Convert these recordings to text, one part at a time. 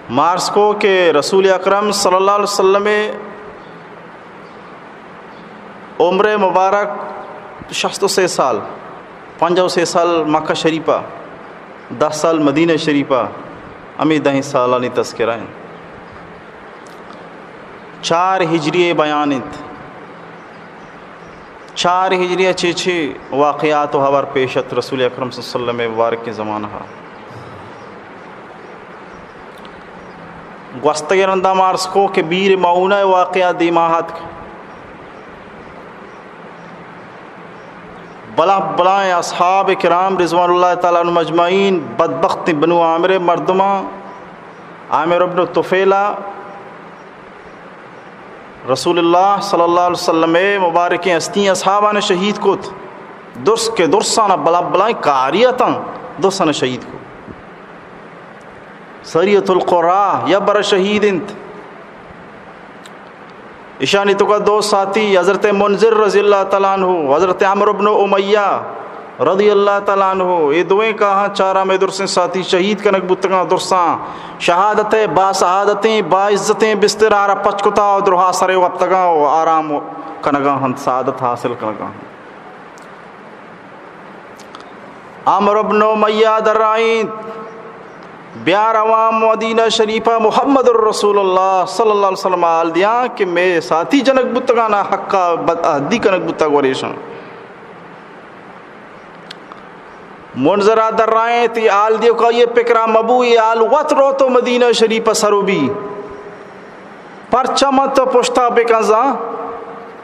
ما عرض کو کہ رسول اکرم صلی اللہ علیہ وسلم ءِ عمر مبارک شست و سے سال، پنجاہ و سے سال مکہ شریفہ، دہ سال مدینہ شریفہ، ہمے دہیں سالانی تذکرہ انت۔ چار ہجری ءِ بیان انت۔ چار ہجری ءَ چے چے واقعات و ہبر پیش ات رسول اکرم صلی اللہ علیہ وسلم ءِ مبارکیں زمانہ ءَ۔ گوستگیں رندا ما عرض کو کہ بیر معونہ ءِ واقعہ دیما اتک۔ بلاہ بلاہیں اصحاب کرام رضوان اللہ تعالی عنہم اجمعین، بدبخت بنو عامر ءِ مردماں، عامر ابن طفیلہ، رسول اللہ صلی اللہ علیہ وسلم ءِ مبارکیں ہستیں اصحاباں شہید کت۔ درس کہ درساں بلاہ بلاہیں کاری اتاں، درساں شہید کت۔ سریۃ القراء یک بر شہید انت۔ ایشانی توکا دو ساتھی، حضرت منذر رضی اللہ تعالی عنہ، حضرت عمرو بن امیہ رضی اللہ تعالی عنہ، اے دوئیں کاہاں چاراں مئے درسیں ساتھی شہید کنگ بوتگاں۔ درساں شہادت ءِ با سعادتیں با عزتیں بستر آرا پچ کتا و درہا سرے وپتگاں و آرام کنگا ہنت، سعادت حاصل کنگا ہنت۔ عمرو بن امیہ درائینت، بیا رواں مدینہ شریفہ، محمد الرسول اللہ صلی اللہ علیہ وسلم ءَ حال دیاں کہ مئے ساتھی جنگ بوتگاں، نا حقا بدعہدی کنگ بوتگ وریشاں۔ منذر ءَ درائینت، اے حال دیوکا اے پکرا مبو، اے حال وت روت و مدینہ شریفہ سر بی۔ پرچا من تو پشتا بکنزاں؟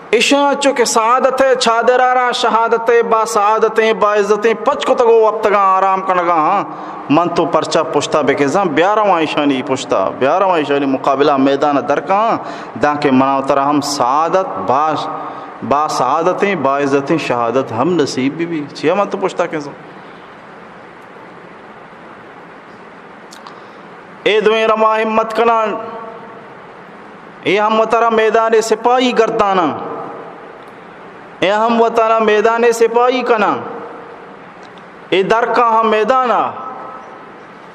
ایشاں چو کہ سعادت ءِ چادرا را شہادت ءِ با سعادتیں با عزتیں پچ کتگ و وپتگاں آرام کنگا ہاں، من تو پرچا پشتا بکنزاں؟ بیا رواں ایشانی پشتا، بیا رواں ایشانی مقابلہ میدان درکاں، دانکہ منا و ترا ہم سعادت با، با سعادتیں با عزتیں شہادت ہم نصیب بی بی۔ چیا من تو پشتا کنزاں؟ اے دوئیں رواں ہمت کناں، اے ہم وتارا میدان سپاہی گرداناں، اے ہم وتارا میدان سپاہی کناں۔ اے درکاں ہم میدانا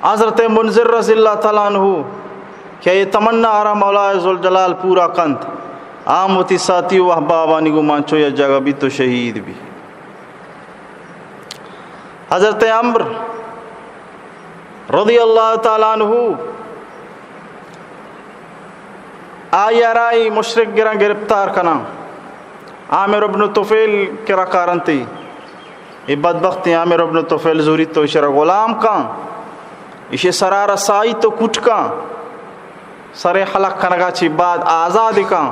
حضرت منذر رضی اللہ تعالی عنہ کہ اے تمنا آرا مولا ذوالجلال پورا کنت، آ ہم وتی ساتھی و احبابانی گوما انچو یک جاگہ بیت و شہید بی۔ حضرت عمرو رضی اللہ تعالی عنہ، آئی ءَ را اے مشرک گراں گرفتار کناں۔ عامر ابن طفیل کرا کارنتی، اے بدبخت عامر ابن طفیل زوریت و ایشرا غلام کاں، ایشی سرا رسائیت و کوٹ کاں۔ سرے ہلاک کنگا چی بعد آزاد کاں۔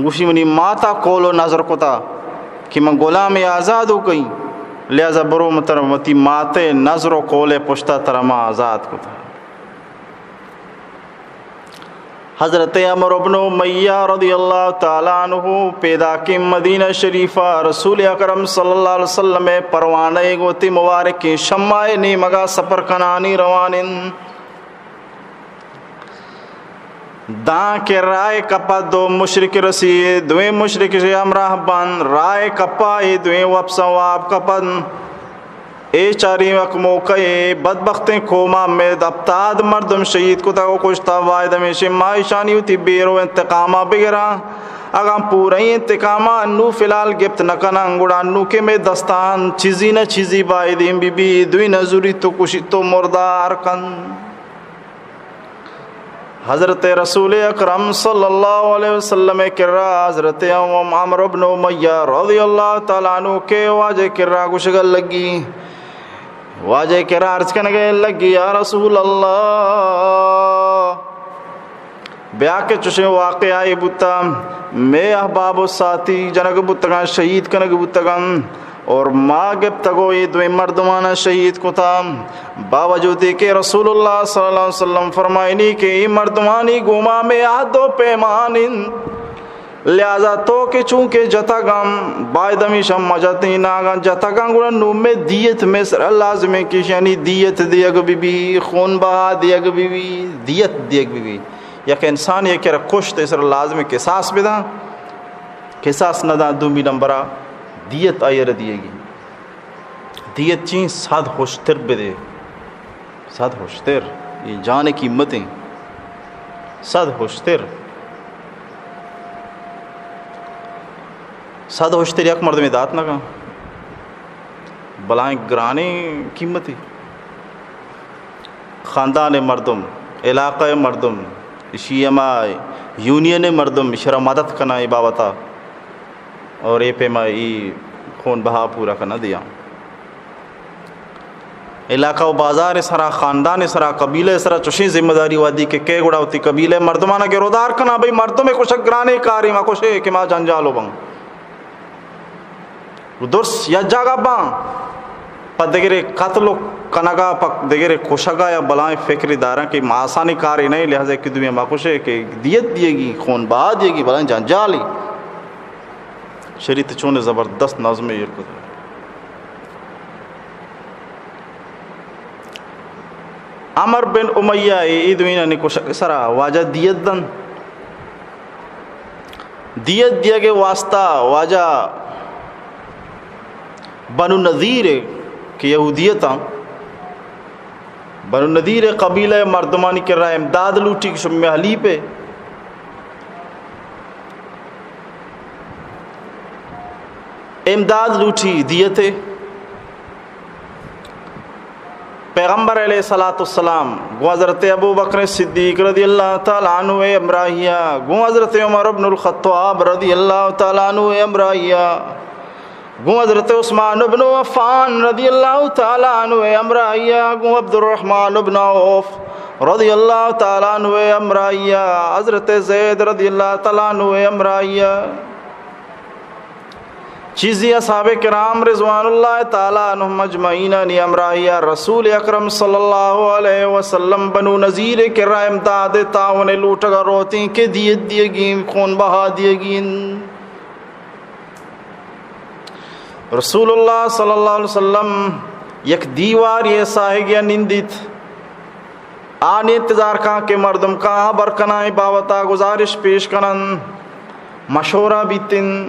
گوشی، منی ماتا قول و نذر کتا کہ من غلام آزاد و کئیں، لہذا برو من ترا وتی ماتے نذر و قول پشتا ترا ما آزاد کتا۔ حضرت عمرو بن امیہ رضی اللہ تعالی عنہ پیداکیں مدینہ شریفہ رسول اکرم صلی اللہ علیہ وسلم پروانہ گوتی مبارکیں شمع نیمگا سفر کنانی روان انت۔ داں کہ راہ کپت دو مشرک رسی، دویں مشرک شے ہمراہ بند، راہ کپا اے دویں وپساں واب کپن۔ اے چاری یک موقع اے بدبختیں قوما مئے ہپتاد مردم شہید کتگ و کشتا، واید ہمیشیں ما ایشانی وتی بیرو انتقاما بگراں۔ اگاں پورئی انتقاما انو فی الحال گپت نہ کناں، گڑا انو کہ مئے دستان چیزی نہ چیزی بایدیں بی بی، دوی نہ زوری تو کشی تو مردار کن۔ حضرت رسول اکرم صلی اللہ علیہ وسلم کرا حضرت عمرو بن امیہ رضی اللہ تعالی عنہ کہ واجہ کرا گوشگا لگی، واجہ کرا عرض کنگا لگی، یا رسول اللہ، بیا کہ چوشیں واقعہ بوتا، مئے احباب و ساتھی جنگ بوتگاں، شہید کنگ بوتگاں۔ اور ما گپتگو اے دوئیں مردمانا شہید کتا، باوجود کہ رسول اللہ صلی اللہ علیہ وسلم فرمائنی کہ اے مردمانی گوما مئے عہد و پیمان انت، لہذا تو کہ چونکہ جتگاں، باید ہمیشہ مجتیں ناگاں جتگاں، گڑا نو مئے دیت مئے سرا لازم انت کہ ایشانی دیت دیگ بہ بی، خون بہا دیگ بہ بی، دیت دیگ بہ بی۔ یک انسانے کہ را کشت، ایشرا لازم انت قصاص بداں، قصاص نہ داں، دومی نمبرا دیت آئی را دیگی۔ دیت چین؟ صد ہشتر بدے، صد ہشتر، اے جان قیمت انت۔ صد ہشتر، صد ہشتر یک مردمے دات نہ کن۔ بلائیں گرانیں قیمتے۔ خاندان ءِ مردم، علاقہ ءِ مردم، اشی ہما یونین ءِ مردم اشرا مدد کناں اے بابتا، اور اے پیما ای خون بہا پورا کناں دیاں۔ علاقہ و بازار ءِ سرا، خاندان ءِ سرا، قبیلہ ءِ سرا چوشیں ذمہ داری وہدی کہ کئے گڑا وتی قبیلہ ءِ مردمانا گرودار کناں، بھئی مردم ءِ کشگ گرانیں کارے، ما کشے کہ ما جنجالو باں۔ و درست یک جاگہ باں، پہ دگرے قتل و کنگا، پہ دگرے کشگا یا بلائیں فکرے داراں کہ ما آسانیں کارے نہ ایں، لہذا کہ دوئیں ما کشے کہ دیت دیگی، خون بہا دیگی، بلائیں جنجالے۔ شریعت چون زبردست نظمے ایر کتگ۔ عمرو بن امیہ ءِ اے دوئینانی کشگ ءِ سرا واجہ دیت دنت۔ دیت دیگ ءِ واسطہ واجہ بنو نضیر ءِ کہ یہودیت آں، بنو نضیر ءِ قبیلہ ءِ مردمانی کرا امداد لوٹی کہ شمے حلیف ءِ امداد لوٹی دیت ءِ۔ پیغمبر علیہ الصلوۃ والسلام گوں حضرت ابوبکر صدیق رضی اللہ تعالی عنہ ءِ ہمراہیا، گوں حضرت عمر بن الخطاب رضی اللہ تعالی عنہ ءِ ہمراہیا، گوں حضرت عثمان بن عفان رضی اللہ تعالی عنہ ءِ ہمراہیا، گوں عبد الرحمن بن عوف رضی اللہ تعالی عنہ ءِ ہمراہیا، حضرت زید رضی اللہ تعالی عنہ ءِ ہمراہیا۔ چیزی اصحاب کرام رضوان اللہ تعالی عنہم اجمعینانی ہمراہیا رسول اکرم صلی اللہ علیہ وسلم بنو نضیر ءِ کرا امداد ءِ تعاون ءِ لوٹگا روتیں کہ دیت دیگی، خون بہا دیگی۔ رسول اللہ صلی اللہ علیہ وسلم یک دیواری ءِ ساہگیا نندیت۔ آ نی انتظار کاں کہ مردم کاں ہبر کناں، اے بابتا گزارش پیش کنن، مشورہ بیتن۔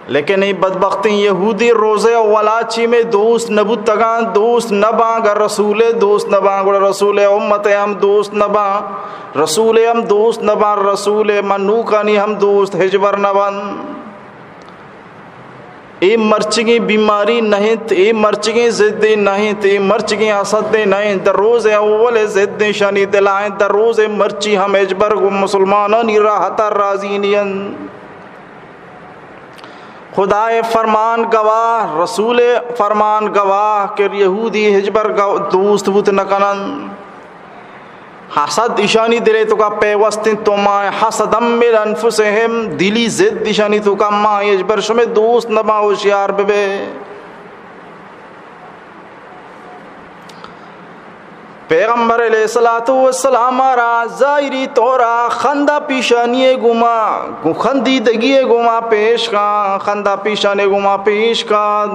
لیکن اے بدبختیں یہودی روزے اولا چی مئے دوست نہ بوتگاں، دوست نہ باں، اگر رسول ءِ دوست نہ باں، گڑا رسول ءِ امت ءِ ہم دوست نہ باں، رسول ءِ ہم دوست نہ باں، رسول ءِ منوکانی ہم دوست ہچبر نہ بنت۔ اے مرچگیں بیماری نہ انت، اے مرچگیں ضدے نہ انت، اے مرچگیں حسدے نہ انت، در روز اول ضد ایشانی دلا انت، در روز مرچی ہم ہچبر گوں مسلمانانی راحتا راضی نہ انت۔ خدائے فرمان گواہ، رسول فرمان گواہ کہ یہودی ہچبر گو-، دوست بوت نہ کنن۔ حسد ایشانی دلے توکا پیوست انت، تو ما حسدا من انفسہم، دلی ضد ایشانی توکا ما، ہچبر شمے دوست نباں، ہوشیار ببے۔ پیغمبر علیہ الصلوۃ والسلام را ظاہری طورا خندہ پیشانی گوما، گو خندیدگی گوما پیش کاں، خندہ پیشانی گوما پیش کاں۔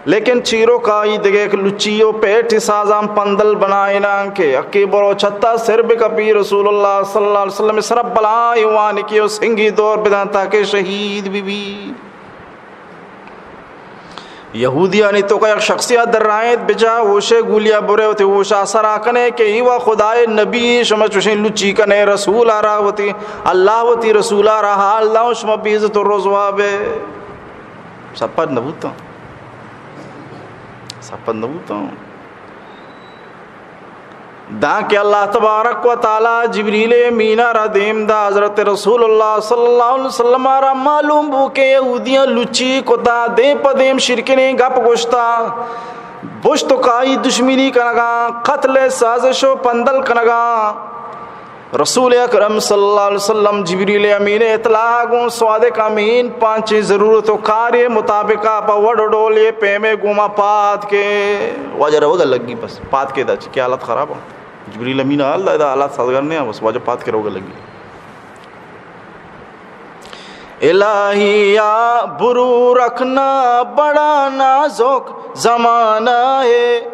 لیکن چیروکا ای دگہ یک لچی و پیٹ سازاں پندل بنائیناں کہ یکے برو چھتا سر بکپی، رسول اللہ صلی اللہ علیہ وسلم سر بلائیں وانکی و سنگی دور بداں تاکہ شہید بی بی۔ یہودیانی توکا یک شخصیا درائینت، بجا ہوشے گولیا برے وتی ہوشا سرا کنے کہ ایوا خدائے نبی، شما چوشیں لچی کنے رسولا را، وتی اللہ وتی رسولا را حال داؤں، شما بے عزت و رسوا بے۔ سرپد نہ بوتاں۔ سرپد نہ بوتاں۔ دانکہ اللہ تبارک و تعالی جبریل امین را دیم دا، حضرت رسول اللہ صلی اللہ علیہ وسلم را معلوم بو کہ یہودیاں لچی کتا، دیم پہ دیم شرکنیں گپ گوشتا، پشت و کائی دشمنی کنگا، قتل سازش و پندل کنگا۔ رسول اکرم صلی اللہ علیہ وسلم جبریل امین اطلاع گوں صادق امین پانچیں ضرورت و کارے مطابقا پہ وڑ و ڈولے پیمے گوما پاد کے۔ واجہ روگا لگی، بس پاد کے، دا چی کہ حالت خراب ہو۔ جبریل امین حال دا، دا حالت سازگار نہیں، بس واجہ پاد کے روگا لگی۔ الہی آ برو رکھنا بڑا نازک زمانہ ہے،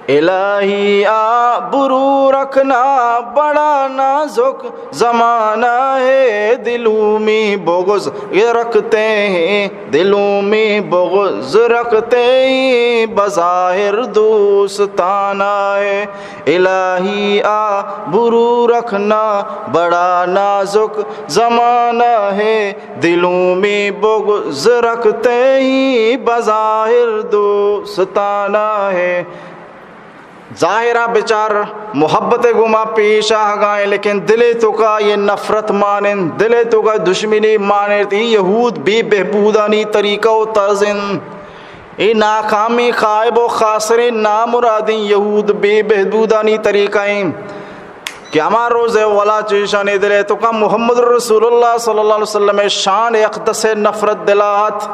الہی آ برو رکھنا بڑا نازک زمانہ ہے، دلوں میں بغض رکھتے ہیں، دلوں میں بغض رکھتے ہیں، بظاہر دوستانہ ہے۔ الٰہی آبرو رکھنا بڑا نازک زمانہ ہے، دلوں میں بغض رکھتے ہیں، بظاہر دوستانہ ہے۔ ظاہرا بچار محبت گوما پیش آہگائیں، لیکن دلے توکا یہ نفرت مانن، دلے توکا دشمنی مانن۔ ای یہود بے بہبودانی طریقہ و طرز انت۔ ای ناکامیں خائب و خاسریں نامرادیں یہود بے بہبودانی طریقہ انت کہ ہما روز ولا چیشانی دلے توکا محمد رسول اللہ صلی اللہ علیہ وسلم شان اقدس نفرت دلا ات۔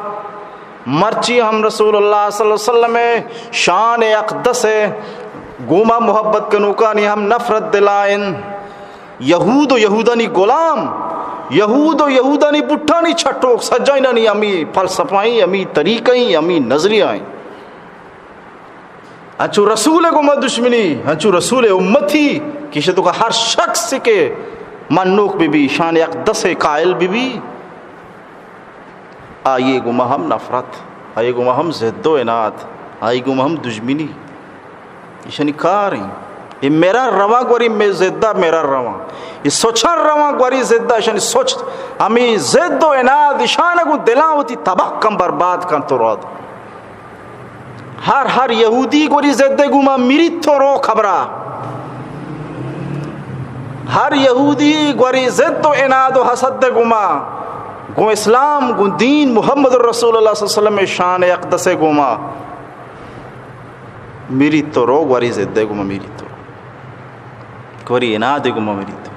مرچی ہم رسول اللہ صلی اللہ علیہ وسلم شان اقدس گوما محبت کنوکانی ہم نفرت دلائن۔ یہود و یہودانی غلام، یہود و یہودانی بٹانی چھٹوک، سجائنانی ہمی فلسفہ ایں، ہمی طریقہ ایں، ہمی نظریہ ایں۔ انچو رسول گوما دشمنی، انچو رسول امتی کہ شتو کا ہر شخص کہ منوک بی بی، شان اقدس قائل بی بی، آئی گوما ہم نفرت، آئی گوما ہم ضد و عناد، آئی گوما ہم دژمنی، ایشانی کار ایں۔ اے میرا رواں گوری مے ضد ءَ میرا رواں، اے سوچاں رواں گوری ضد ءَ، ایشانی سوچ، ہمے ضد و عناد ایشان گوں دلاں وتی تباہ کن، برباد کن تو راد۔ ہر، ہر یہودی گوری ضد گوما میریت تو رو خبرا۔ ہر یہودی گوری ضد و عناد و حسد گوما، گوں اسلام، گوں دین محمد رسول اللہ صلی اللہ علیہ وسلم شان اقدس گوما میریت تو رو، گوری ضد گوما میریت تو رو۔ گوری عناد گوما میریت تو۔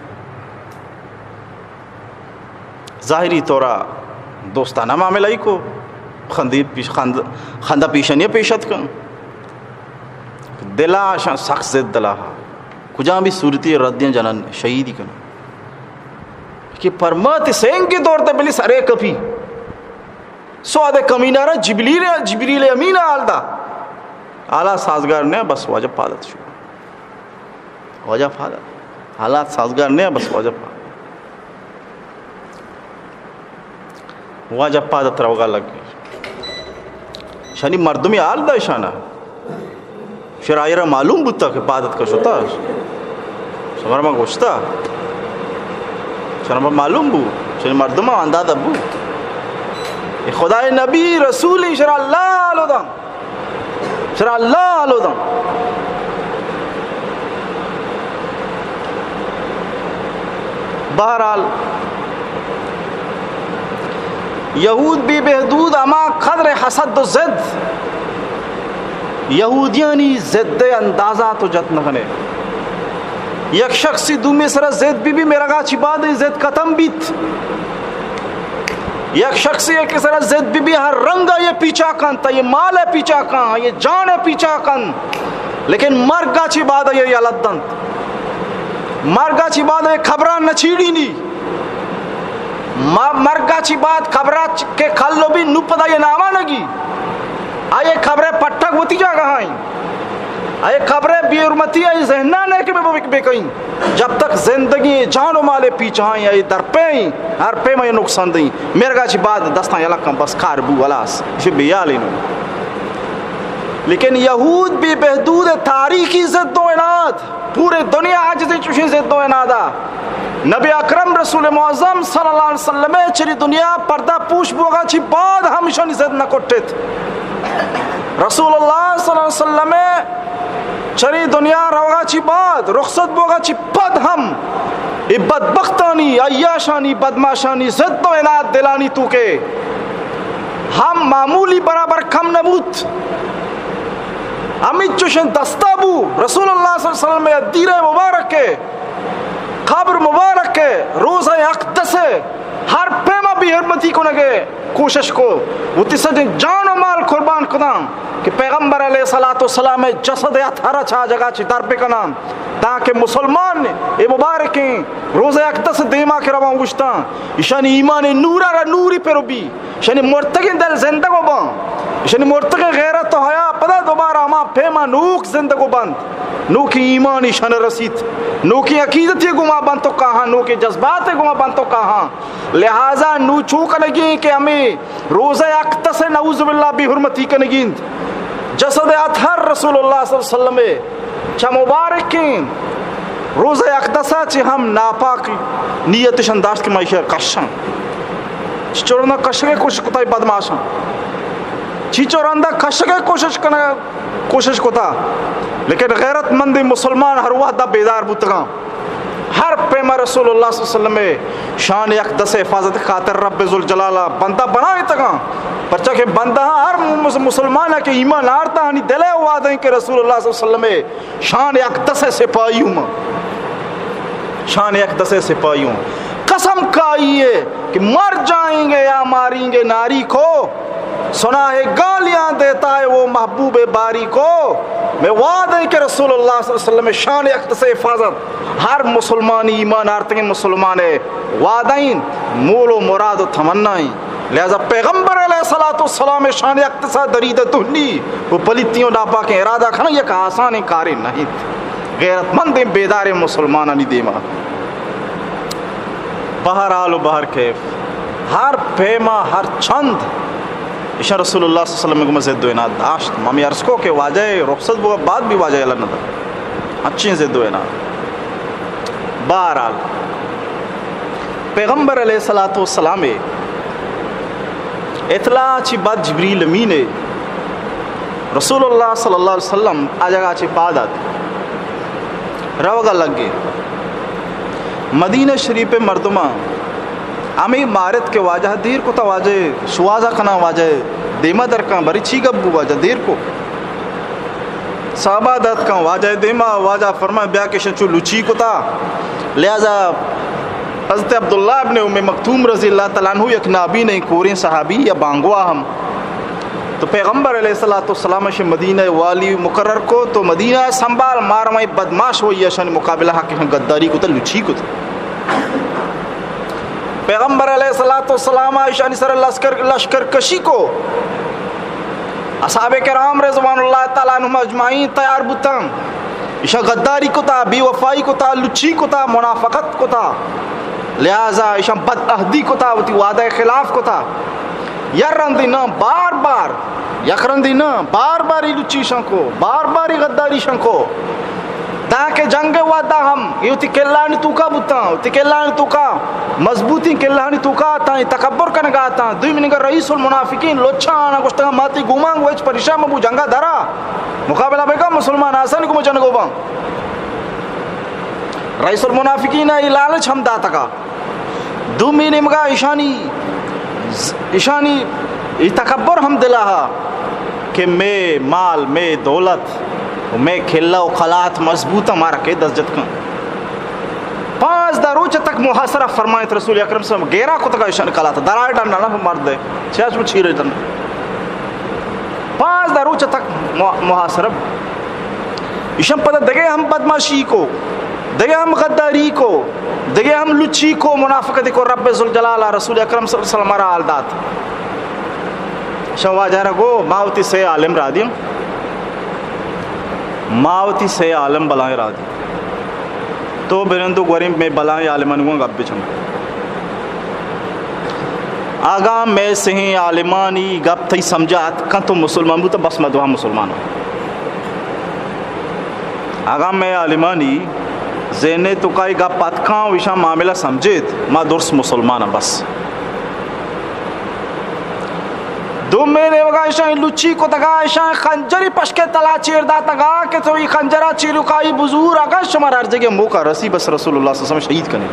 ظاہری طورا دوستانہ معاملہ ای کو، خندی پیش، خند، خندہ پیشانی پیش اتکن۔ دلا شان سخت ضد دلا ہا۔ کجام بھی صورتی ردیاں جنن شہیدی کن۔ کہ پرمات سینگ کے طور تے بلی سرے کپی۔ سواد کمینہ را جبریل، جبریل امین حال دا۔ حالا سازگار نے بس واجہ پادت شو۔ واجہ پاد ات۔ حالات سازگار نہ، بس واجہ پاد۔ واجہ پاد ات روگا لگ۔ شانی مردمی حال دا شانا۔ شر آئرا معلوم بوتا کہ پاد ات کشتا۔ شمار ما گوشتا۔ شمار ما معلوم بو۔ شانی مردم اندازہ بو۔ اے خدای نبی رسول شر اللہ لو دان۔ شر اللہ لو دان۔ بہرحال، یہود بی بہدود ہما قدر حسد و ضد، یہودیانی ضد اندازہ تو جت نہ کنے۔ یک شخصی دومی سرا ضد بی بی، مرگا چی بعد ضد ختم بیت۔ یک شخصی کہ سرا ضد بی بی، ہر رنگا یہ پیچھا کنت، یہ مال پیچھا کن، یہ جان پیچھا کن، لیکن مرگا چی بعد یہ یلہ دنت۔ مرگا چی بعد یہ قبران نہ چیڑینی۔ ما-، مرگا چی بعد قبرا چ-، کہ کلو بی نو پدا یہ ناما نگی۔ آئیے قبر پٹک وتی جاگہ آئیں۔ آئیے قبر بے حرمتی آئی ذہنان ہے کہ بے، بے، بے کہیں۔ جب تک زندگی جان و مال پیچھا ہیں، آئی در پہ ہیں، ہر پہ میں نقصان دیں۔ مرگا چی بعد دستاں یلہ کن بس کار بو، خلاص۔ اسے بے حال ہی نو۔ لیکن یہود بی بہدود تاریخی ضد و عناد۔ پورے دنیا عاجزیں چوشیں ضد و عنادا۔ نبی اکرم رسول معظم صلی اللہ علیہ وسلم چری دنیا پردہ پوش بوگا چی بعد ہمشانی ضد نہ کٹت۔ رسول اللہ صلی اللہ علیہ وسلم چری دنیا روگا چی بعد، رخصت بوگا چی پد ہم اے بدبختانی، عیاشانی، بدماشانی ضد و عناد دلانی توکے ہم معمولی برابر کم نہ بوت۔ ہمینچوشیں دستا بو رسول اللہ صلی اللہ علیہ وسلم ءِ دیرہ مبارک ءِ، قبر مبارک ءِ، روضہ اقدس ءِ ہر پیما بے حرمتی کنگ ءِ کوشش کو، وتی سجیں جان و مال قربان کتاں کہ پیغمبر علیہ الصلوۃ والسلام ءِ جسد ءِ اطہر ءَ چا جگہ چہ در بکناں، تاکہ مسلمان اے مبارکیں روضہ اقدس ءِ دیما کہ رواں گوشتاں، ایشانی ایمان ءِ نور ءَ را نوری پر بی۔ ایشانی مرتگیں دل زندگ و باں۔ ایشانی مرتگیں غیرت و حیا پدا دوبارہ ہما پیما نوک زندگ و بنت، نوکیں ایمان ایشان رسیت، نوکیں عقیدتے گما بنت و کاہاں، نوکیں جذباتے گما بنت و کاہاں۔ لہذا نو چو کنگی کہ ہمیں روزہ اقدس نعوذ باللہ بے حرمتی کنگی انت۔ جسد اطہر رسول اللہ صلی اللہ علیہ وسلم چہ مبارکیں روزہ اقدسا چہ ہم ناپاک نیتشان داشت کہ ما ایشی کشاں۔ چچو رندا کشگے کوشش کتا بدماشاں۔ چچو رندا کشگے کوشش کنگا کوشش کتا، لیکن غیرت مند مسلمان ہر وہدا بیدار بوتگاں۔ ہر پیما رسول اللہ صلی اللہ علیہ وسلم شان اقدس حفاظت خاطر رب ذوالجلال بندہ بنائے تگاں۔ پرچا کہ بندہ ہر مس-، مسلمان کہ ایمان آرتا ہنی دل وعدہ کہ رسول اللہ صلی اللہ علیہ وسلم شان اقدس سپاہی ہوں، شان اقدس سپاہی ہوں۔ قسم کھائی ہے کہ مر جائیں گے یا ماریں گے ناری کو، سنا ہے گالیاں دیتا ہے وہ محبوب باری کو۔ میں وعدہ کہ رسول اللہ صلی اللہ علیہ وسلم شان اقدس حفاظت ہر مسلمانی ایمان آرتگیں مسلمان ہے وعدہ ہیں، مول و مراد و تمنا ہیں۔ لہذا پیغمبر علیہ الصلوۃ والسلام شان اقدسا درید دہنی و پلیتی و ناپاکیں ارادہ کھنا یک آسانیں کارے نہیں۔ غیرت مندیں بیداریں مسلمانانی دیما۔ بہرحال و بہر کیف، ہر پیما ہر چند ایشاں رسول اللہ صلی اللہ علیہ وسلم گما ضد و عناد داشت۔ ما ہمے عرض کو کہ واجہ رخصت بوا بعد بھی واجہ یلہ نہ دا، اچیں ضد و عناد۔ بہرحال، پیغمبر علیہ الصلوۃ والسلام اطلاع چی بعد جبریل امین رسول اللہ صلی اللہ علیہ وسلم آ جگہ چی پاد ات، روگا لگے۔ مدینہ شریف مردماں ہمیں مارت کہ واجہ دیر کو تا، واجہ شوازا کنا، واجہ دیما در کن، بری چی گپ بو، واجہ دیر کو۔ صحابہ دات کن واجہ دیما، واجہ فرمائے بیا کہ شن چو لچی کتا۔ لہذا حضرت عبداللہ ابن ام مکتوم رضی اللہ تعالی عنہ یک نابینیں کوریں صحابی یا بانگوا ہم۔ تو پیغمبر علیہ الصلوۃ والسلام شے مدینہ والی مقرر کو، تو مدینہ سنبھال، مار مئے بدماش ہوئی اشانی مقابلہ حق شن غداری کتا، لچی کتا۔ پیغمبر علیہ الصلوۃ والسلام ایشانی سر لشکر، لشکر کشی کو۔ اصحاب کرام رضوان اللہ تعالی عنہم اجمعین تیار بوتن۔ ایشاں غداری کتا، بے وفائی کتا، لچی کتا، منافقت کتا، لہذا ایشاں بدعہدی کتا، وتی وعدہ خلاف کتا۔ یک رندی نہ، بار بار، یک رندی نہ، بار بار ای لچی شان کو، بار بار ای غداری شان کو۔ دانکہ جنگ ودا ہم اے وتی کلانی توکا بوتاں، وتی کلانی توکا، مضبوطیں کلانی توکا اتاں، اے تکبر کنگا اتاں۔ دومی نگا رئیس المنافقین لچاں آناں گوشتگاں، ما تئی گومانگ وچ پریشان مبو، جنگا درا، مقابلہ بکن، مسلمان آسانی گوما جنگو باں۔ رئیس المنافقین ای لالچ ہم داتگا۔ دومی نیمگا ایشانی، ایشانی ای تکبر ہم دلا ہا کہ مے مال، مے دولت و مے کلہ و قلات مضبوط، مارا کے دست جت کن۔ پانزدہ روچ تک محاصرہ فرمائیت رسول اکرم صلی اللہ علیہ وسلم، گیرا کتگا ایشانی قلات، درائے ڈنڈا نہ مرد ہے، چیا چو چیرے ڈنڈا۔ پانزدہ روچ تک مح-، محاصرہ۔ ایشان پدا دگہ ہم بدماشی کو، دگہ ہم غداری کو، دگہ ہم لچی کو، منافقت کو، رب ذوالجلال رسول اکرم صلی اللہ علیہ وسلم را حال دات۔ شان واجہ را گو، ما وتی سے عالم را دیاں، ما وتی سے عالم بلائیں را دیاں۔ تو برندو گوریں مے بلائیں عالمانی گوں گپ بچن۔ اگاں مے سہیں عالمانی گپ تئی سمجھا اتکاں تو مسلمان بوتا، بس ما دوہا مسلمان ہوں۔ اگاں مے عالمانی ذہن توکا اے گپ اتکاں و ایشاں معاملہ سمجھیت، ما درست مسلمان ہوں بس۔ دومی نیمگا ایشاں لچی کتگا، ایشاں خنجری پشکے تلا چیر داتگا کہ تو ای خنجرا چیروکائی بزور، اگاں شما ہر جگہ موقع رسی بس رسول اللہ صلی اللہ علیہ وسلم شہید کنے۔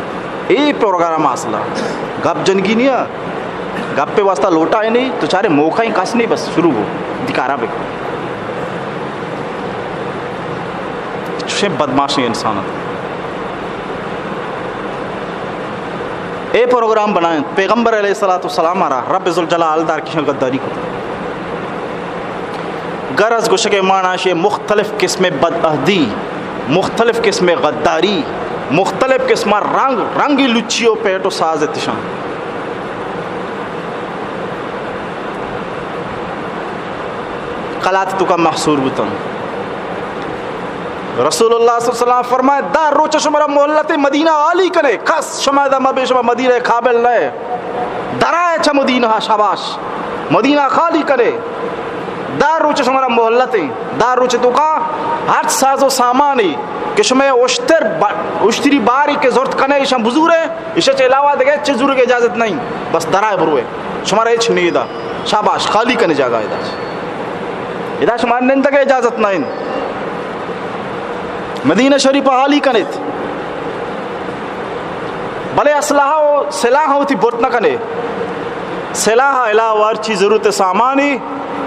اے پروگرام اصلا گپ جنگی نیا، گپ پہ واسطہ لوٹا ہی نہیں، تو چارے موقع ہی کس نہیں، بس شروع ہو، دکارا بکن۔ چوشیں بدماشیں انسان ات۔ اے پروگرام بنائیں، پیغمبر علیہ الصلوۃ والسلام را رب ذوالجلال دار کشن غداری کو۔ غرض گوشگ ءِ مانا شے مختلف قسم بدعہدی، مختلف قسم غداری، مختلف قسم رنگ، رنگی لچی و پیٹ و ساز اتشان۔ قلات توکا محصور بوتن۔ رسول اللہ صلی اللہ علیہ وسلم فرمائے، دہ روچ شمارا مہلت، مدینہ خالی کنے، کس شما ادا مبے، شما مدینہ قابل نہ۔ درائے چہ مدینہ، شاباش، مدینہ خالی کنے۔ دہ روچ شمارا مہلت، دہ روچ توکا ہر ساز و سامانی کہ شما اشتر با-، اشتری باری کہ زرت کنے، ایشاں بزورے، ایشاں چہ علاوہ دگہ چہ زورگ اجازت نہیں۔ بس درائے بروے، شمارا ہچ نیدا۔ شاباش، خالی کنے جاگہ ادا۔ ادا شمارا نندگ اجازت نہیں۔ مدینہ شریف خالی کنیت، بلے اسلحہ و سلاح وتی برت نہ کنے۔ سلاح علاوہ ہر چیز ضرورت سامانی،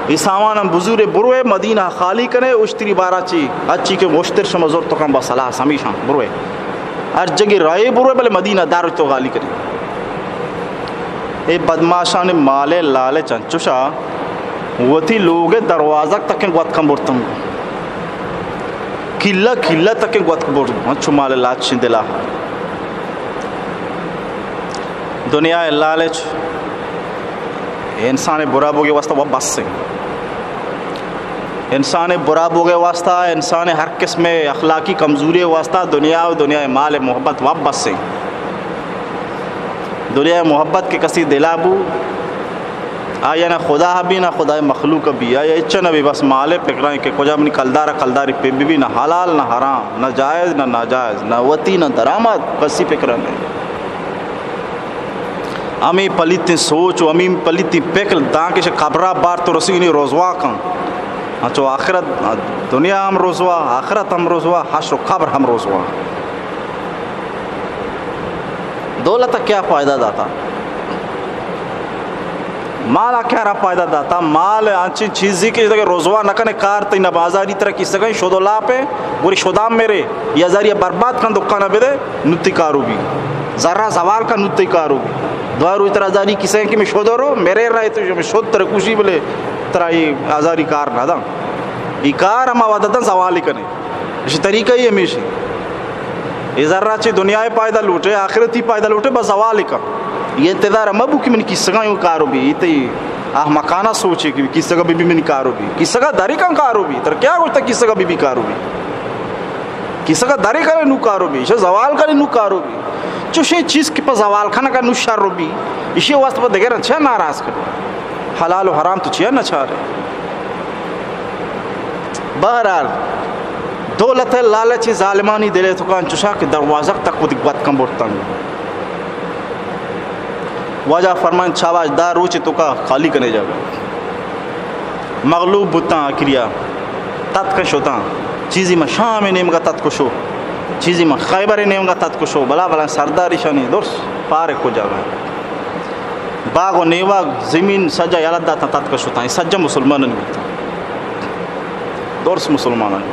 یہ سامان ہم بزورے، بروے مدینہ خالی کنے، اشتری بارا چی، اچی کہ اشتر شما زرت کن با سلاح سمیشان بروے۔ ہر جگہ رائے بروے، بلے مدینہ دار تو خالی کنے۔ اے بدماشان مال لالچ انچوشا وتی لوگ دروازگ تکیں گوتکاں برتن۔ کلا کلا تکیں گوتک برتن۔ انچو مال لالچ دلا۔ دنیا لالچ انسان برا بوگے واسطہ و بس ہے۔ انسان برا بوگے واسطہ، انسان ہر قسم اخلاقی کمزوری واسطہ دنیا و دنیا مال محبت و بس ہے۔ دنیا محبت کے کسی دلا بو، آیا نہ خدا بی نہ خدا مخلوق بی، آیا اچ نہ بی، بس مال پکرائیں کہ کجا منی کلدار کلداری پہ بی، بی نہ حلال نہ حرام، نہ جائز نہ ناجائز، نہ وتی نہ درآمد، کسی پکر نہیں۔ ہمیں پلیتیں سوچ و ہمیں پلیتیں پکر دانکہ قبرہ بار تو رسینی رسوا کن۔ ہاں، چو آخرت، دنیا ہم رسوا، آخرت ہم رسوا، حشر و قبر ہم رسوا۔ دولت کیا فائدہ داتا؟ مال کیا را فائدہ داتا؟ مال انچیں چیزی کہ اگر رسوا نہ کنے، کار تئی نہ بازاری ترا کیسگا شود و لاپ ہے، گوری شدام میرے، یہ ہزاری برباد کن، دکان بدے، نتی کارو بی۔ ذرہ زوال کا نتی کارو بی۔ دو روز ترا ہزاری کیسے کہ میں شود رو، میرے رائے تو میں شود تر کوشی بلے ترا یہ ہزاری کار نہ دا۔ یہ کار ہما وعدہ دا زوال کنے۔ اسی طریقہ ہی ہمیشہ۔ یہ ذرہ چی دنیا پائدہ لوٹے، آخرتی پائدہ لوٹے، بس زوال کا۔ یہ انتظار مبو کہ من کیسگا یوں کارو بی، یہ تی احمقانہ سوچے کہ کیسگا بی بی من کارو بی۔ کیسگا داری کن کارو بی، تر کیا گوشتا کیسگا بی بی کارو بی؟ کیسگا داری کنے نو کارو بی، شا زوال کنے نو کارو بی۔ چوشیں چیز کہ پہ زوال کھنا کا نو شر بی، اسی واسطہ پہ دگران چیا ناراض کنے؟ حلال و حرام تو چیا نہ چارے؟ بہرحال، دولت لالچ ظالمانی دلے تو کان چشا کہ دروازگ تک وتی گوت کن برتن۔ واجہ فرمان، شاباش، دہ روچ تو کا خالی کنے جاگہ۔ مغلوب بوتاں آخریا، تتک شتاں۔ چیزی ما شام نیمگا تتک شو، چیزی ما خیبر نیمگا تتک شو، بلا بلا سردار ایشانی درس پارے کو جاگہ۔ باغ و نیواگ زمین سجا یلہ داتاں، تتک شتاں۔ اے سجا مسلمانانی بوتاں۔ درس مسلمانانی۔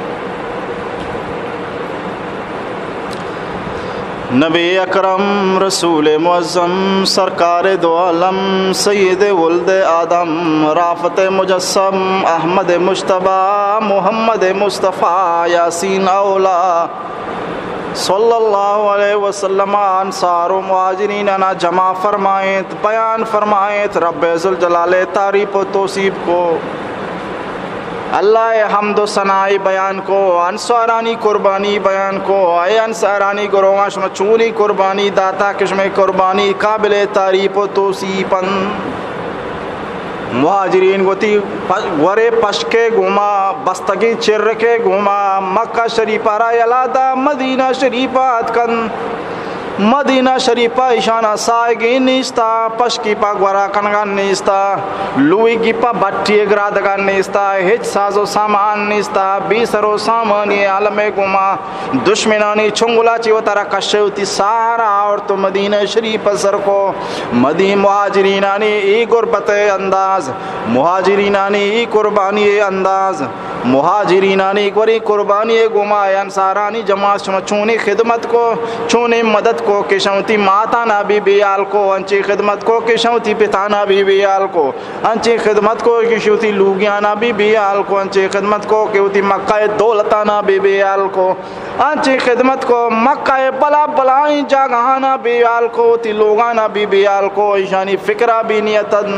نبی اکرم رسول معظم سرکار دو عالم سید ولد آدم رافت مجسم احمد مجتبی محمد مصطفی یاسین اولا صلی اللہ علیہ وسلم انصار و مہاجرین انا جمع فرمائیت، بیان فرمائیت، رب ذوالجلال تعریف و توصیف کو۔ اللہ ء حمد و ثنائی بیان کو، انصارانی قربانی بیان کو۔ اے انصارانی گروہاں شما چونی قربانی داتا کہ شمئے قربانی قابل تعریف و توصیف انت۔ مہاجرین وتی پ-، گورے پشکے گوما، بستگیں چرکے گوما، مکہ شریف ء را یلا دا، مدینہ شریف ء اتکن۔ مدینہ شریف ء ایشانا ساہگے نیستا، پشکی پہ گورا کنگا نیستا، لویگی پہ بٹی گرادگا نیستا، ہچ ساز و سامان نیستا، بے سر و سامانی عالم گوما دشمنانی چنگلا چی وتارا کشے وتی سارا آورت و مدینہ شریف سر کو۔ مدی مہاجرینانی ای غربت انداز، مہاجرینانی ای قربانی انداز، مہاجرینانی گوری قربانی گوما انصارانی جماعت شما چونی خدمت کو، چونی مدد کو کہ شوتی ماتانا بی بی حال کو، انچی خدمت کو کہ شوتی پتانا بی بی حال کو، انچی خدمت کو کہ شوتی لوگیانا بی بی حال کو، انچی خدمت کو کہ وتی مکہ دولتانا بی بی حال کو۔ انچیں خدمت کو، مکہ ء بلا بلائیں جاگہانا بے حال کو، وتی لوگانا بھی بے حال کو، ایشانی فکرا بھی نیت انت۔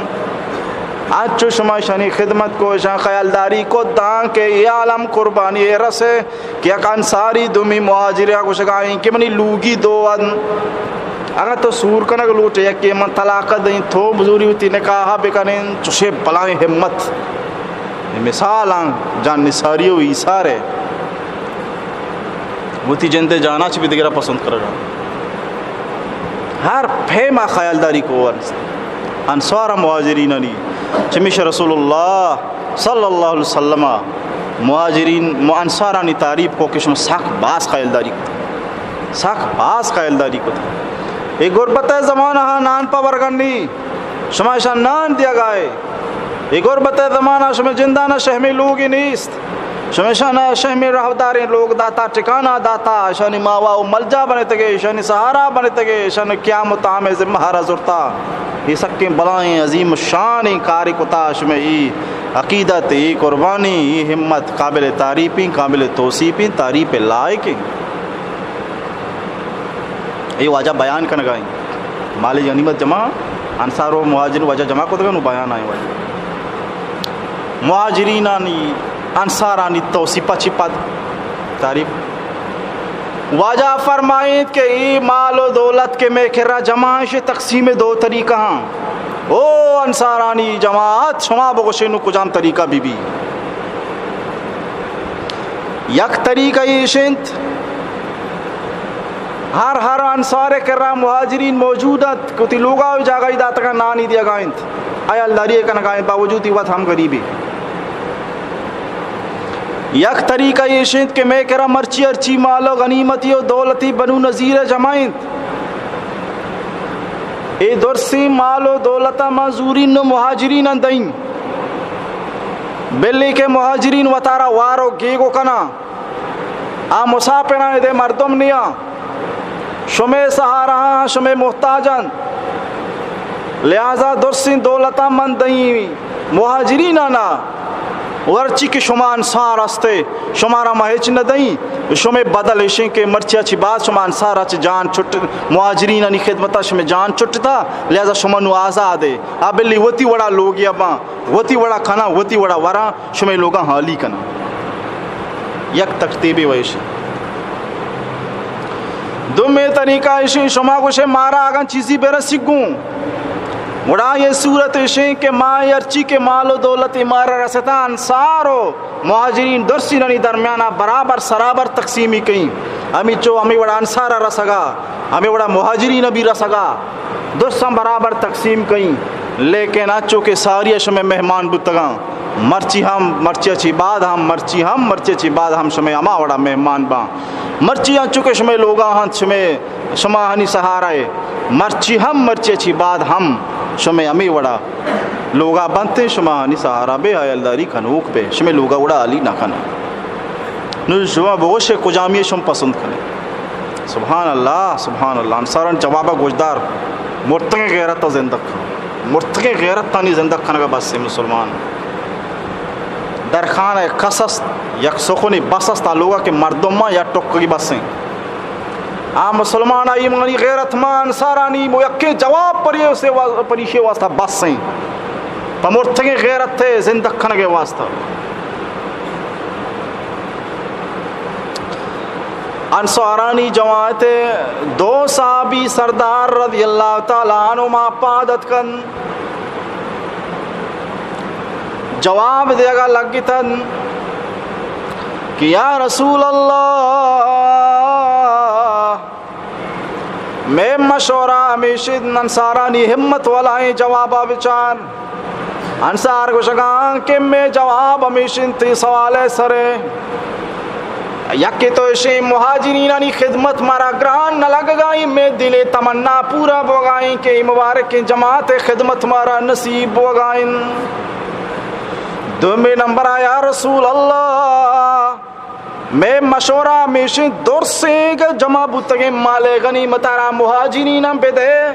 انچو شما اشانی خدمت کو، اشان خیالداری کو، داں کہ اے عالم قربانی ءَ رسے کہ یک انصاری دومی مہاجرے ءَ گوشگا ایں کہ منی لوگی دو انت، اگاں تو سور کنگ لوٹے، یکے من طلاق دئیں، تو بزوری وتی نکاح بکنیں، چوشے بلائیں ہمت۔ اے مثال آں جان نثاری و ایثار ءِ۔ وتی جند ءِ جانا چہ بھی دگرا پسند کرگا۔ ہر پیما خیالداری کو انصار و مہاجرینانی۔ چمیش رسول اللہ صلی اللہ علیہ وسلم مہاجرین، انصارانی تعریف کو کہ شما سک باز خیالداری کت۔ سک باز خیالداری کت۔ اے غربت ءِ زمانہ ہاں نان پہ ورگنی، شما اشان نان دیگائے۔ اے غربت ءِ زمانہ شمئے جندانا شہمیں لوگے نیست۔ شمئے اشانا شہمیں راہداریں لوگ داتا، ٹکانہ داتا، اشانی ماوا و ملجا بنتگے، اشانی سہارا بنتگے، اشانی قیام و طعام ءِ ذمہ ہارا زرتا۔ اے سکیں بلائیں عظیم شانیں کارے کتا۔ شمئے اے عقیدت، اے قربانی، اے ہمت قابل تعریفیں، قابل توصیفیں، تعریف ءِ لائقیں۔ اے واجہ بیان کنگا ایں۔ مال غنیمت جمع، انصار و مہاجرین واجہ جمع کتگا، نو بیان آئیں واجہ۔ مہاجرینانی، انصارانی توصیفا چی پد تعریف۔ واجہ فرمائیت کہ اے مال و دولت کہ مئے کرا جمع ایں، تقسیم دو طریقہ ہاں۔ او انصارانی جماعت، شما بگوشے نو کجام طریقہ بی بی؟ یک طریقہ ایش انت، ہر، ہر انصار ءِ کرا مہاجرین موجود انت کہ وتی لوگا و جاگہی داتگاں، نانی دیگا انت، حیالداری کنگا انت، باوجود وت ہم غریبی۔ یک طریقہ ایش انت کہ مئے کرا مرچی ہرچی مال و غنیمتی و دولتی بنو نضیر ءِ جمع انت، اے درسیں مال و دولتا ما زورین و مہاجریناں دئیں، بلے کہ مہاجرین وتارا وار و گیگو کناں۔ آ مساپراں، ادے مردم نیاں، شمئے سہارا آں، شمئے محتاج انت، لہذا درسیں دولتاں من دئیں مہاجرینانا، ورچی کہ شما انصار ہستے، شمارا ما ہچ نہ دئیں، شمئے بدل ایشیں کہ مرچیا چی بعد شما انصارا چہ جان چھٹ، مہاجرینانی خدمتا شمئے جان چھٹتا، لہذا شما نو آزادے۔ آ بلی وتی وڑا لوگیا باں، وتی وڑا کناں، وتی وڑا وراں، شمئے لوگاں حالی کناں۔ یک ترتیبے و ایشی۔ دومی طریقہ ایشی، شما گوشے مارا اگاں چیزی برسی گوں، گڑا یہ صورت ایشی کہ ما ہرچی کہ مال و دولت مارا رستا، انصار و مہاجرین درسینانی درمیانا برابر سرابر تقسیمی کئیں۔ ہمیچو ہمے وڑا انصارا رسگا، ہمے وڑا مہاجرین بھی رسگا، درساں برابر تقسیم کئیں، لیکن انچو کہ ساری شمئے مہمان بوتگاں، مرچی ہم، مرچی چی بعد ہم، مرچی ہم، مرچی چی بعد ہم شمئے ہما وڑا مہمان باں۔ مرچی انچو کہ شمئے لوگا ہنت، شمئے، شما ہنی سہارا اے، مرچی ہم، مرچی چی بعد ہم شمئے ہمے وڑا لوگا بنتیں، شما ہنی سہارا بے، حیالداری کنوک بے، شمئے لوگا وڑا حالی نہ کناں۔ نو شما بگوشے کجامی شما پسند کنے؟ سبحان اللہ، سبحان اللہ۔ انصاران جوابا گوشدار، مرتگیں غیرت زندگ کن۔ مرتگیں غیرتانی زندگ کنگا بس ایں مسلمان۔ درخان کس است، یک سخنی بس است، آ لوگا کہ مردم ما یا ٹکگی بس ایں۔ آ مسلمان ء ایمانی غیرت ما انصارانی مو یکیں جواب پریشے وا-، پریشے واسطہ بس ایں۔ پہ مرتگیں غیرت ء زندگ کنگ ء واسطہ۔ انصارانی جماعت ء دو صحابی سردار رضی اللہ تعالی عنہما پاد اتکن۔ جواب دیگا لگتن کہ یا رسول اللہ، مئے مشورہ ہمیش انت، انصارانی ہمت والائیں جوابا بچار۔ انصار گوشگاں کہ مئے جواب ہمیش انت، تئی سوال ء سر ء۔ یکے تو اشیں مہاجرینانی خدمت مارا گران نہ لگگائیں، مئے دل ء تمنا پورا بوگائیں کہ اے مبارکیں جماعت ء خدمت مارا نصیب بوگائیں۔ دومی نمبر ء یا رسول اللہ، مئے مشورہ ہمیشیں درسیں کہ جمع بوتگیں مال غنیمت ء را مہاجریناں بدے۔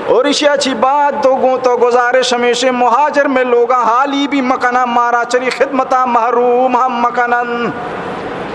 اور اشیا چی بعد تو گوں تو گزارش ہمیشیں مہاجر مئے لوگاں حالی بھی مکنن، مارا چری خدمتاں محروم ہم مکنن۔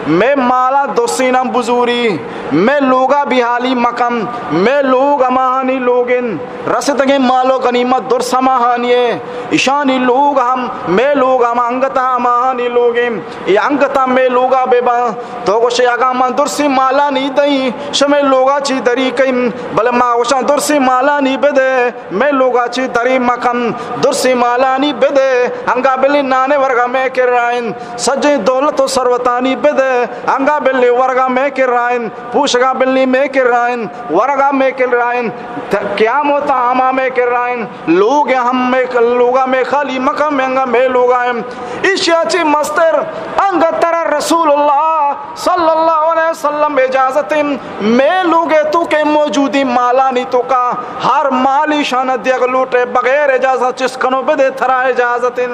مئے مالا درسیناں بزوری، مئے لوگا بیحالی مکن، مئے لوگ ہماہانی لوگ انت، رستگیں مال و غنیمت درس ہماہانی ء، اشانی لوگ ہم، مئے لوگ ہم انگتاں ہماہانی لوگ انت، اے انگتاں مئے لوگا بہ باں۔ تو گوشے اگاں من درسیں مالانی دئیں، شمئے لوگا چی دری کئیں، بلے ما گوشاں درسیں مالانی بدے، مئے لوگا چی دری مکن، درسیں مالانی بدے، انگا بلی نانے ورگا مئے کرائیں۔ سجیں دولت و ثروتانی بدے، انگا بلی ورگا مئے کرائیں، پوشگا بلی مئے کرائیں، ورگا مئے کرائیں، ت-، قیامت ہما مئے کرائیں، لوگ ہم مئے ک-، لوگا مئے خالی مکن، مئے انگا مئے لوگا ہیں۔ ایشیا چی مستر انگا ترا رسول اللہ صلی اللہ علیہ وسلم اجازت ہیں، مئے لوگے تو کہ موجودی مالانی تو کا ہر مالی شان دیگ لوٹے بغیر اجازت چس کنو بدے، ترا اجازت ہیں۔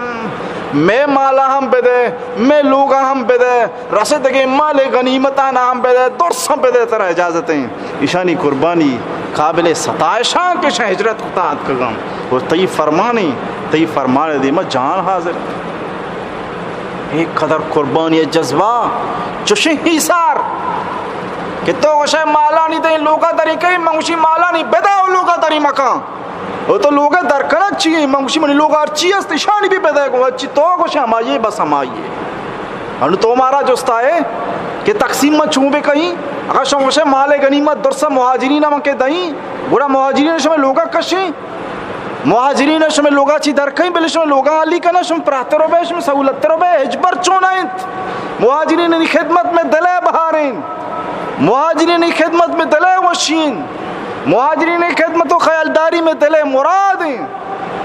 مئے مالا ہم بدے، مئے لوگا ہم بدے، رسیدگیں مال غنیمتانا ہم بدے، درس ہم بدے، ترا اجازت ہیں۔ ایشانی قربانی قابل ستائشاں کہ شاہ ہجرت کتا اتکگاں۔ اور تئی فرمانی، تئی فرمان دیما جان حاضر۔ اے قدر قربانی جذبہ، چوشیں ایثار کہ تو گوشے مالانی دئیں لوگا دری کئیں، من گوشی مالانی بدے و لوگا دری مکن۔ او تو لوگا در کنگ چی؟ من گوشی منی لوگا ہر چی است، اشانی بھی بدے گو، چی تو گوشے ہمائی بس ہمائی۔ انو تو مارا جستا ہے کہ تقسیم من چون بہ کہیں؟ اگر شما گوشے مال غنیمت درسا مہاجرین من کہ دئیں، گڑا مہاجرین شمئے لوگا کشیں؟ مہاجرین شمئے لوگا چی در کئیں، بلے شمئے لوگا حالی کناں، شما پراہتر بئے، شما سہولت تر بئے، ہچبر چون انت۔ مہاجرینانی خدمت مئے دلے بہاریں، مہاجرینانی خدمت مئے دلے وشیں، مہاجرینانی خدمت و خیالداری مئے دلے مرادیں۔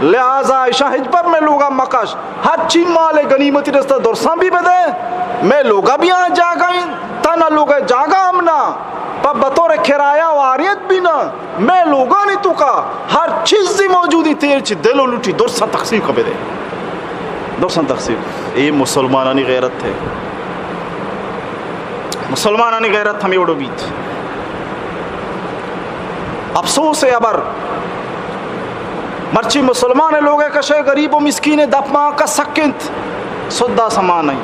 لہذا ایشاں ہچبر مئے لوگا مکش، ہرچی مال غنیمتی رستہ درساں بھی بدے، مئے لوگا بھی آ جاگہ انت، تانا لوگا جاگہ ہم نہ، پہ بطور کرایہ واریت بھی نہ۔ مئے لوگانی توکا ہر چیزی موجودی، تیر چی دل و لوٹی درساں تقسیم کن بدے۔ درساں تقسیم۔ اے مسلمانانی غیرت ہے۔ مسلمانانی غیرت ہمے وڑو بیت۔ افسوس ہے ابر۔ مرچی مسلمان لوگ کشے غریب و مسکین دپ ما کس سک انت۔ سدا سما نہیں۔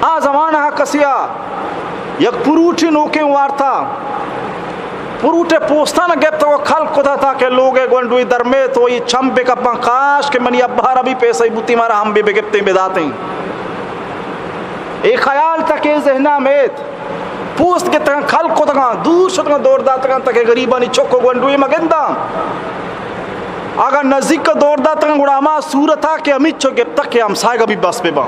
آ زمانہ کسیا یک پروٹی نوکیں وارتا، پروٹے پوستان گپت و کل کتا تاکہ لوگ گونڈوی درمیت و یہ چم بکپاں، کاش کہ منی ابا را بھی پیسہ بوتی مارا ہم بھی بگپتیں بداتیں۔ اے خیال تک اے ذہنا میت، پوست گپتگاں، کل کتگاں، دور شتگاں، دور داتگاں تاکہ غریبانی چک و گونڈوی مگنداں۔ اگاں نزیک ء دور داتگاں گڑا ہما صورتا کہ ہمینچو گپتگ کہ ہمساہگا بھی بس بہ باں۔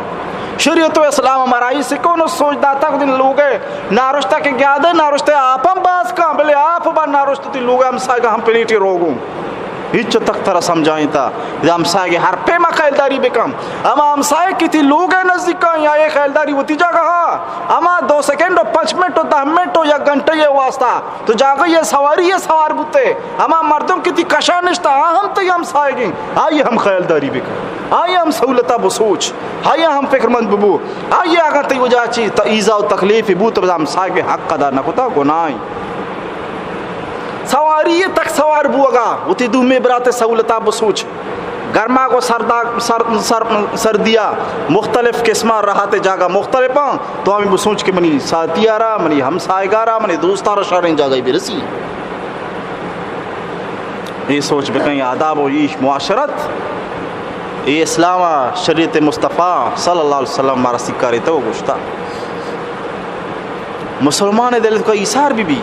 شریعت و اسلام ہمارا ای سکون و سوچ داتگ دن لوگ ء نارشتہ کہ گیادے نارشتہ آپ ہم باز کاں، بلے آپ با نارشتہ تی لوگ ء ہمساہگا ہم پلیٹی روگوں۔ ہچ تک ترا سمجھائیں تا ادا ہمساہگے ہر پیما خیالداری بکن۔ ہما ہمساہگ کہ تی لوگ ء نزیکاں یا اے خیالداری وتی جاگہ ہا، ہما دو سیکنڈ و پنچ منٹ و دہ منٹ و یک گھنٹہ ء واسطہ تو جاگہ ء سواری ء سوار بوتے، ہما مردم کہ تی کشا نشتہ، آ ہم تئی ہمساہگیں، آئی ہم خیالداری بکن، آئی ہم سہولتا بسوچ، آئی ہم فکرمند ببو، آئی اگاں تئی وجہ چی ت-، ایزا و تکلیف بوت، بزاں ہمساہگ حق ادا نہ کتا، گناہیں۔ سواری تک سوار بوگا، وتی دومی برات سہولتا بسوچ۔ گرماگ و سردا-، سر-، سر-، سردیا مختلف قسماں راحت جاگہ مختلفاں، تو ہمیں بسوچ کہ منی ساتھی آرا، منی ہمساہگارا، منی دوستارا شریں جاگہ برسی۔ اے سوچ بکن، آداب و ایش معاشرت، اے اسلام ء شریعت مصطفی صلی اللہ علیہ وسلم مارا سکاری تو گوشتا۔ مسلمان دل تو کا ایثار بی بی،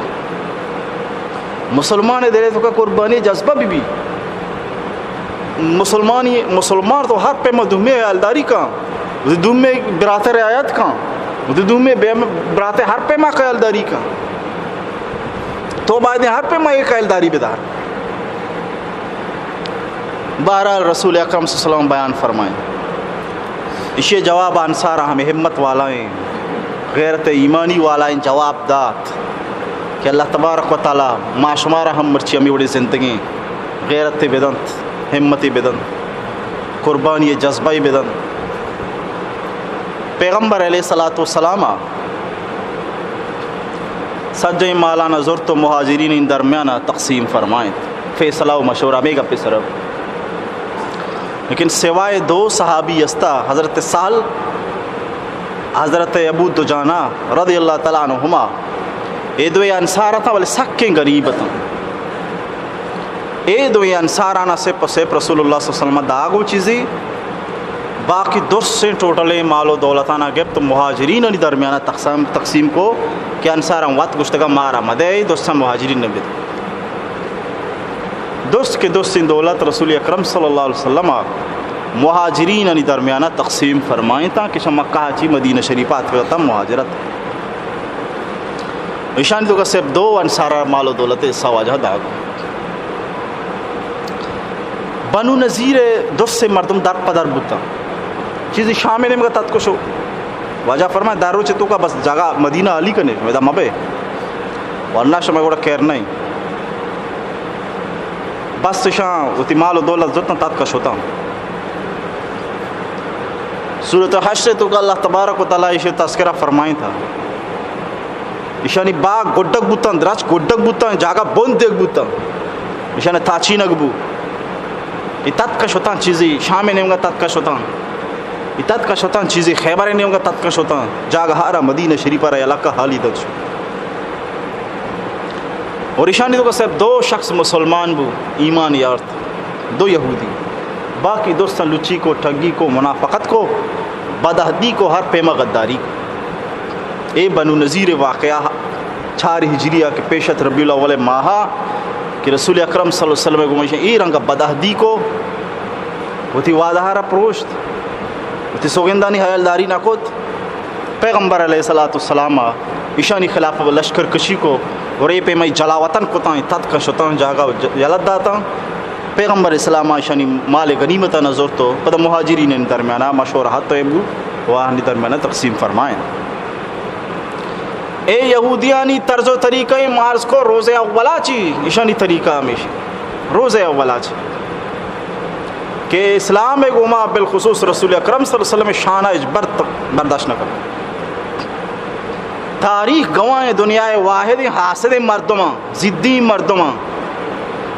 مسلمان دل تو کا قربانی جذبہ بی بی۔ مسلمانی، مسلمان تو ہر پیما دومی حیالداری کا، دومی براتر رعایت کا، دومی بیم-، براتر ہر پیما خیالداری کا۔ تو باید ہر پیما ایک خیالداری بدار۔ بہرحال، رسول اکرم صلی اللہ علیہ وسلم بیان فرمائیں، ایشی جواب انصار ہمیں ہمت والائیں، غیرت ایمانی والائیں جواب دات کہ اللہ تبارک و تعالی ما شمارا ہم مرچی ہمیں وڑے زندگیں غیرت بدنت، ہمت بدنت، قربانی جذبہ بدنت۔ پیغمبر علیہ الصلوۃ والسلام سجہیں مالانا زرت و مہاجرین درمیانا تقسیم فرمائیں۔ فیصلہ و مشورہ ہمے گپے سر۔ لیکن سوائے دو صحابی استا، حضرت سہل حضرت ابو دجانہ رضی اللہ تعالی عنہما، اے دوئیں انصار اتاں، بلے سکیں غریب اتاں۔ اے دوئیں انصارانا سپ سپ رسول اللہ صلی اللہ علیہ وسلم داگ و چیزی، باقی درسیں ٹوٹلیں مال و دولتانا گپت، مہاجرینانی درمیانا تقسیم، تقسیم کو کہ انصاراں وت گشتگا مارا مدے، درساں مہاجرین نبیت۔ درست کہ درستیں دولت رسول اکرم صلی اللہ علیہ وسلم مہاجرینانی درمیانا تقسیم فرمائیں تاں کہ شہ مکہ چی مدینہ شریف آتکگا تاں مہاجرت۔ ایشانی توکا صرف دو انصارا مال و دولت حصہ واجہ داگ۔ بنو نضیر درسیں مردم در پہ در بوتاں۔ چیزی شام نیمگا تتک شو۔ واجہ فرمائے، در روچ توکا بس جاگہ مدینہ حالی کنے، ادا مبے۔ ورنہ شمئے گوڑا خیر نہیں۔ بس اشاں وتی مال و دولت زرتاں، تتک شتاں۔ سورۃ حشر توکا اللہ تبارک و تعالی ایشی تذکرہ فرمائیں تھا۔ ایشانی باگ گڈگ بوتاں، درچ گڈگ بوتاں، جاگہ بند دیگ بوتاں۔ ایشانی تاچینگ بو۔ ای تتک شتاں چیزی، شام نیمگا تتک شتاں۔ ای تتک شتاں چیزی، خیبر نیمگا تتک شتاں۔ جاگہ ہارا مدینہ شریف را علاقہ حالی دچ۔ اور ایشانی توکا صرف دو شخص مسلمان بو، ایمان یارت۔ دو یہودی، باقی درستاں لچی کو، ٹگی کو، منافقت کو، بدعہدی کو، ہر پیما غداری کو۔ اے بنو نضیر واقعہ چار ہجری کہ پیشت ربیع الاول ماہ کہ رسول اکرم صلی اللہ علیہ وسلم گوما اے رنگ بدعہدی کو، وتی وعدہ را پروشت، وتی سوگندانی حیالداری نہ کت۔ پیغمبر علیہ الصلوۃ والسلام ایشانی خلاف لشکر کشی کو اور اے پیمائی جلاوطن کتاں، تتک شتاں، جاگہ ج-، یلہ داتاں۔ پیغمبر اسلام ایشانی مال غنیمت نہ زرت و پدا مہاجرین درمیانا مشورہ ہتو بو و آہانی درمیانا تقسیم فرمائیں۔ اے یہودیانی طرز و طریقہ، ما عرض کو روز اولا چی، ایشانی طریقہ ہمیش۔ روز اولا چی کہ اسلام گوما بالخصوص رسول اکرم صلی اللہ علیہ وسلم شان اچ برت برداشت نہ کن۔ تاریخ گواہ، دنیا واحد حاسد مردماں، ضدی مردماں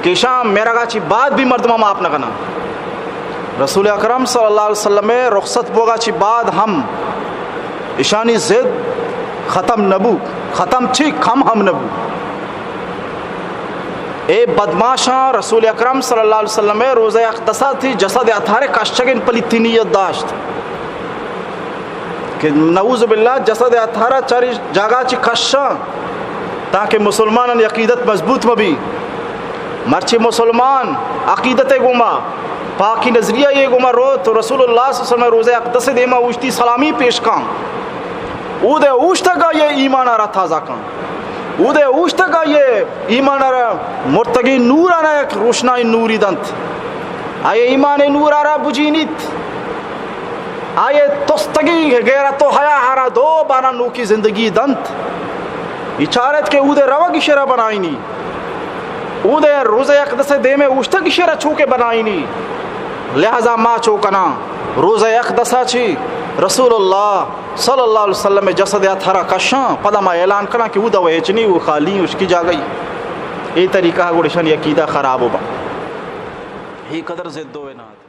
کہ شان مرگا چی بعد بھی مردماں معاف نہ کنا۔ رسول اکرم صلی اللہ علیہ وسلم رخصت بوگا چی بعد ہم ایشانی ضد ختم نہ بو، ختم چی کم ہم نہ بو۔ اے بدماشاں رسول اکرم صلی اللہ علیہ وسلم روزہ اقدسا تھی جسد اطہر کشگن پلیتی نیت داشت کہ نعوذ باللہ جسد اطہر چاری جاگہ چی کشاں تاکہ مسلمانانی عقیدت مضبوط مبی۔ مرچی مسلمان عقیدت گوما، پاکی نظریہ یہ گوما روت و رسول اللہ صلی اللہ علیہ وسلم روزہ اقدس دیما اوشتی سلامی پیش کن۔ اودے اوشتگا یہ ایمان را تازہ کن۔ اودے اوشتگا یہ ایمان را مرتگی نورانا یک روشنائی نوری دنت۔ آئیے ایمان نورا را بجینیت۔ آئیے تستگی غیرت و حیا را دو بانا نوکی زندگی دنت۔ اچارت کہ اودے روگی شرا بنائینی۔ اودے روزہ اقدس دیمے اوشتگ شرا چوکے بنائینی۔ لہذا ما چو کناں، روزہ اقدسا چی رسول اللہ صلی اللہ علیہ وسلم جسد اطہرا کشاں، پدا ما اعلان کناں کہ اودا و ہچ نی، او خالی اشکی جاگہی۔ اے طریقہ گڑشن عقیدہ خراب ہو با۔ ہی قدر ضد و اناد۔